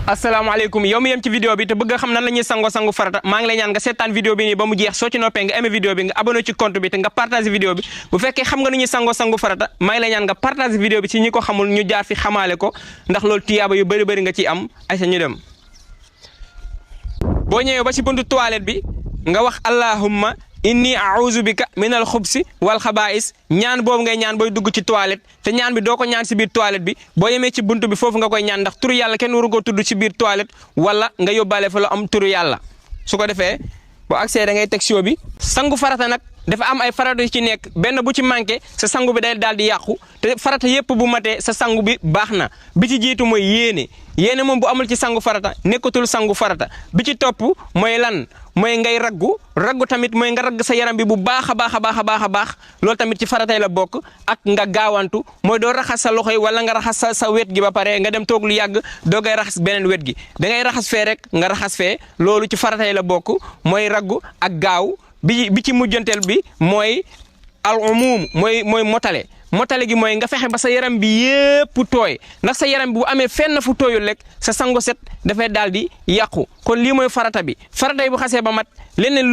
asalaamaaleykum yow mi yem ci vidéo bi te bëgg a xam nan la ñuy sangu farata maa ngi lay ñaan nga seetaan vidéo bi nii ba mu jeex soo ci noppee nga aimé vidéo bi nga abonné ci compte bi te nga partagé vidéo bi bu fekkee xam nga nu ñuy sangu farata maa ngi lay ñaan nga partagé vidéo bi ci ñi ko xamul ñu jaar fi xamaale ko ndax loolu tiyaaba yu bëri nga ciy am ay sa ñu dem boo ñëwee ba ci buntu toilette bi nga wax allahumma inni a'udhu bika minal xubsi wal xabaa'is ñaan boobu ngay ñaan booy dugg ci toilette te ñaan bi doo ko ñaan si biir toilette bi boo yemee ci buntu bi foofu nga koy ñaan ndax turu yàlla kenn waru ko tudd ci biir toilette wala nga yóbbaale fa lu am turu yàlla su ko defee boo agsee da ngay teg siwo bi sangu farata nag dafa am ay farata yu ci nekk benn bu ci manqué sa sangu bi day daal di yàqu te farata yépp bu matee sa sangu bi baax na bi ci jiitu mooy yéene moom bu amul ci sangu farata nekkatul sangu farata bi ci topp mooy lan mooy ngay raggu tamit mooy nga ragg sa yaram bi bu baax a baax loolu tamit ci faratay la bokk ak nga gaawantu mooy doo raxas sa loxo yi wala nga raxas sa wet gi ba pare nga dem toog lu yàgg doo ngay raxas beneen wet gi da ngay raxas fee rek nga raxas fee loolu ci faratay la bokk mooy raggu ak gaaw bi ci mujjanteel bi mooy al umum mooy motale gi mooy nga fexe ba sa yaram bi yépp tooy ndax sa yaram bi bu amee fenn fu tooyul rek sa sangu set dafay daal di yàqu kon lii mooy farata bi farata yi bu xasee ba mat leneen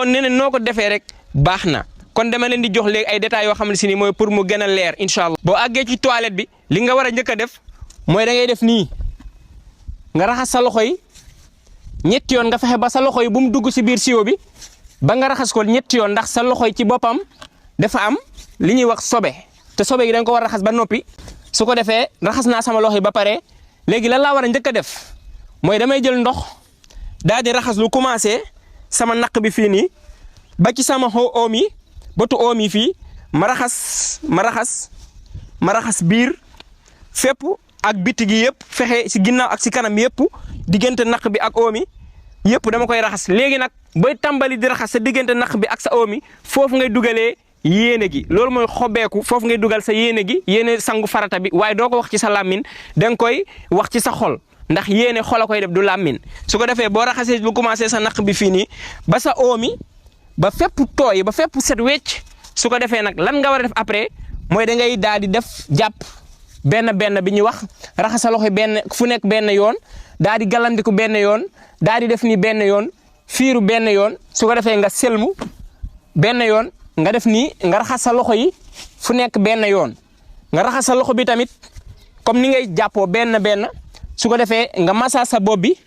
neneen noo ko defee rek baax na kon dama leen di jox léegi ay détails yoo xam ne si ni mooy pour mu gën a leer incha allah. boo àggee ci toilette bi li nga war a njëkk a def mooy da ngay def nii nga raxas sa loxo yi ñetti yoon nga fexe ba sa loxo yi bu mu dugg si biir siwo bi ba nga raxas ko ñetti yoon ndax sa loxo yi ci boppam dafa am li ñuy wax sobe. te sobe gi da nga ko war a raxas ba noppi su ko defee raxas naa sama loxo yi ba pare léegi lan laa war a njëkk a def mooy damay jël ndox daal di raxas lu commencé sama naq bi fii nii ba ci sama oom yi bëtu oom yi fii ma raxas biir fépp ak biti gi yëpp fexe si ginnaaw ak si kanam yëpp diggante naq bi ak oom yi yëpp dama koy raxas léegi nag booy tàmbali di raxas sa diggante naq bi ak sa oom yi foofu ngay dugalee. yéene gi loolu mooy xobeeku foofu ngay dugal sa yéene sangu farata bi waaye doo ko wax ci sa làmmin da nga koy wax ci sa xol ndax yéene xol a koy def du làmmin su ko defee boo raxasee bu commencé sa naq bi fii nii ba sa oomi ba fépp tooy ba fépp set wecc su ko defee nag lan nga war a def après mooy da ngay daal di def jàpp benn bi ñuy wax raxas sa loxo fu nekk benn yoon daal di galandiku benn yoon daal di def ni benn yoon fiiru benn yoon su ko defee nga selmu benn yoon. nga def nii nga raxas sa loxo yi fu nekk benn yoon nga raxas sa loxo bi tamit comme ni ngay jàppoo benn su ko defee nga massage sa bopp bi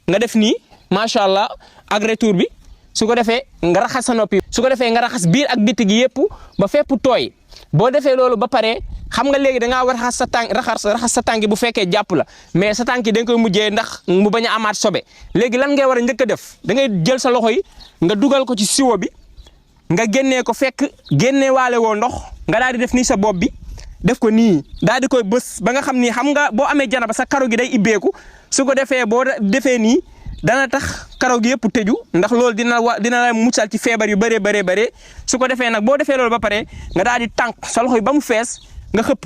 nga def nii macha allah ak retour bi su ko defee nga raxas sa noppi su ko defee nga raxas biir ak biti gi yëpp ba fépp tooy boo defee loolu ba pare xam nga léegi da ngaa war raxas sa tànk bu fekkee jàpp la mais sa tànk yi da nga koy mujjee ndax mu bañ a amaat sobe léegi lan ngay war a njëkk a def da ngay jël sa loxo yi nga dugal ko ci siwo bi. nga génnee ko fekk génne waale woo ndox nga daal di def nii sa bopp bi def ko nii daal di koy bës ba nga xam ni xam nga boo amee janaba sa karo gi day ibbeeku su ko defee boo defee nii dana tax karo gi yëpp tëju ndax loolu dina la muccal ci feebar yu bëree su ko defee nag boo defee loolu ba pare nga daal di tànk sa loxo yi ba mu fees nga xëpp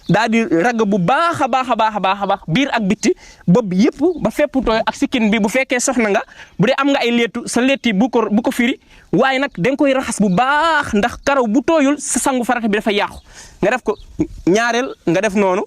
daal di ragg bu baax a baax biir ak bitti bopp bi yëpp ba fépp tooy ak sikkin bi bu fekkee soxna nga bu dee am nga ay léttu sa létti bu ko firi waaye nag da nga koy raxas bu baax ndax karaw bu tooyul sa sangu farata bi dafa yàqu nga def ko ñaareel nga def noonu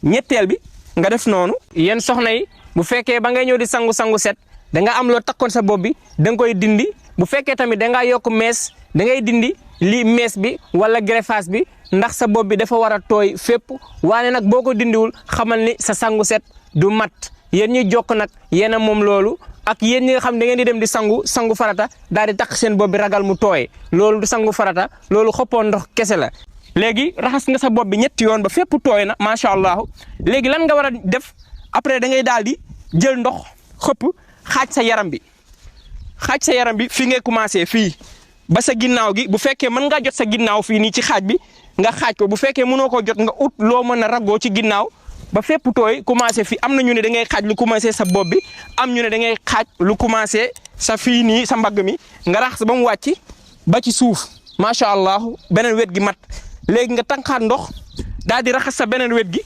ñetteel bi nga def noonu. yéen soxna yi bu fekkee ba ngay ñëw di sangu set da nga am loo takkoon sa bopp bi da nga koy dindi bu fekkee tamit da ngaa yokk mees da ngay dindi lii mees bi wala greffage bi. ndax sa bopp bi dafa war a tooy fépp waane nag boo ko dindiwul xamal ni sa sangu set du mat yéen ñi jokk nag yéen a moom loolu ak yéen ñi nga xam da ngeen di dem di sangu farata daal di takk seen bopp bi ragal mu tooy loolu du sangu farata loolu xoppoon ndox kese la. léegi raxas nga sa bopp bi ñetti yoon ba fépp tooy na macha allah léegi lan nga war a def après da ngay daal di jël ndox xëpp xaaj sa yaram bi fii ngay commencé fii ba sa ginnaaw gi bu fekkee mën ngaa jot sa ginnaaw fii nii ci xaaj bi. nga xaaj ko bu fekkee mënoo koo jot nga ut loo mën a raggoo ci ginnaaw ba fépp tooy commencé fii am na ñu ne da ngay xaaj lu commencé sa bopp bi am ñu ne da ngay xaaj lu commencé sa fii nii sa mbagg mi nga raxas ba mu wàcc ba ci suuf macha allah beneen wet gi mat léegi nga tànqaat ndox daal di raxas sa beneen wet gi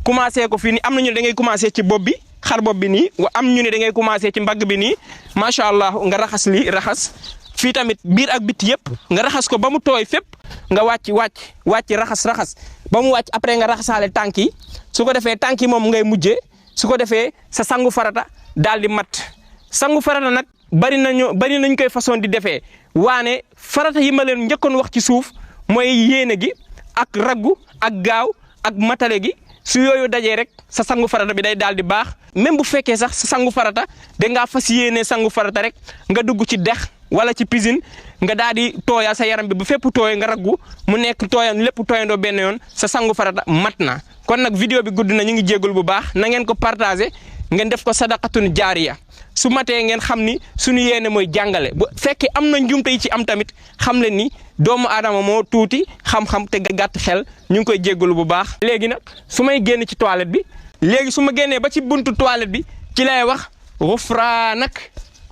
commencé ko fii nii am na ñu ne da ngay commencé ci bopp bi xar bopp bi nii am ñu ne da ngay commencé ci mbagg bi nii macha allah nga raxas lii raxas. fii tamit biir ak biti yëpp nga raxas ko ba mu tooy fépp nga wàcc raxas ba mu wàcc après nga raxasaale tànk yi su ko defee tànk yi moom ngay mujjee su ko defee sa sangu farata daal di mat. sangu farata nag bari nañ koy façon di defee waane farata yi ma leen njëkkoon wax ci suuf mooy yéene gi ak raggu ak gaaw ak matale gi su yooyu dajee rek sa sangu farata bi day daal di baax. même bu fekkee sax sa sangu farata da ngaa fas yéene sangu farata rek nga dugg ci dex wala ci piscine nga daal di tooyal sa yaram bi bu fépp tooy nga raggu mu nekk tooyal lépp tooyandoo benn yoon sa sangu farata mat na. kon nag vidéo bi gudd na ñu ngi jéggul bu baax na ngeen ko partagé ngeen def ko sadaqatun jaariya su matee ngeen xam ni suñu yéene mooy jàngale bu fekkee am na njumte yi ci am tamit xam leen ni doomu aadama moo tuuti xam-xam te gàtt xel ñu ngi koy jéggul bu baax. léegi nag su may génn ci toilette bi léegi su ma génnee ba ci buntu toilette bi ci lay wax xufraanak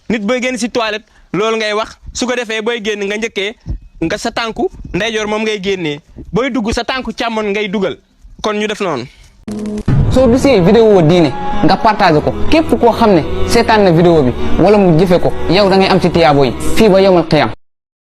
nit booy génn si toilette loolu ngay wax su ko defee booy génn nga njëkkee nga sa tànku ndeyjoor moom ngay génnee booy dugg sa tànku càmmoñ ngay dugal kon ñu def noonu. soo gisee vidéo diine nga partagé ko képp koo xam ne seetaan na vidéo bi wala mu jëfe ko yow da ngay am ci tiyaabo yi fii ba yawmal qiyaam.